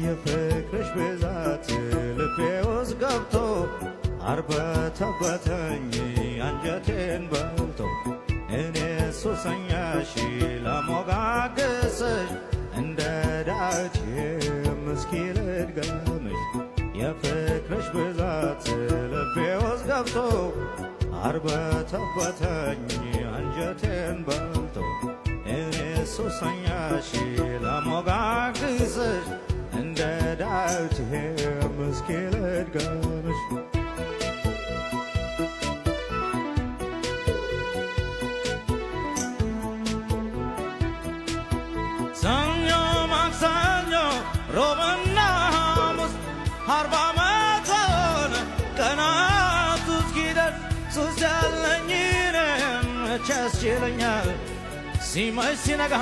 የፍቅርሽ ብዛት ልቤ ውስጥ ገብቶ አርበተበተኝ አንጀቴን በልቶ። እኔ ሱሰኛሽ ለሞጋግስሽ እንደ ዳዊት እስኪ ልድገምሽ። የፍቅርሽ ብዛት ልቤ ውስጥ ገብቶ አርበተበተኝ አንጀቴን በልቶ። እኔ ሱሰኛሽ ለሞጋግስሽ እንደ ዳዊት እስኪ ልድገምሽ። ሰኞ፣ ማክሰኞ፣ ሮብና ሐሙስ 40 ዓመት ሆነ ቀናቱ እስኪደርስ። ሱስ ያለኝ እኔም መቼ ያስችለኛል ሲመሽ ሲነጋ።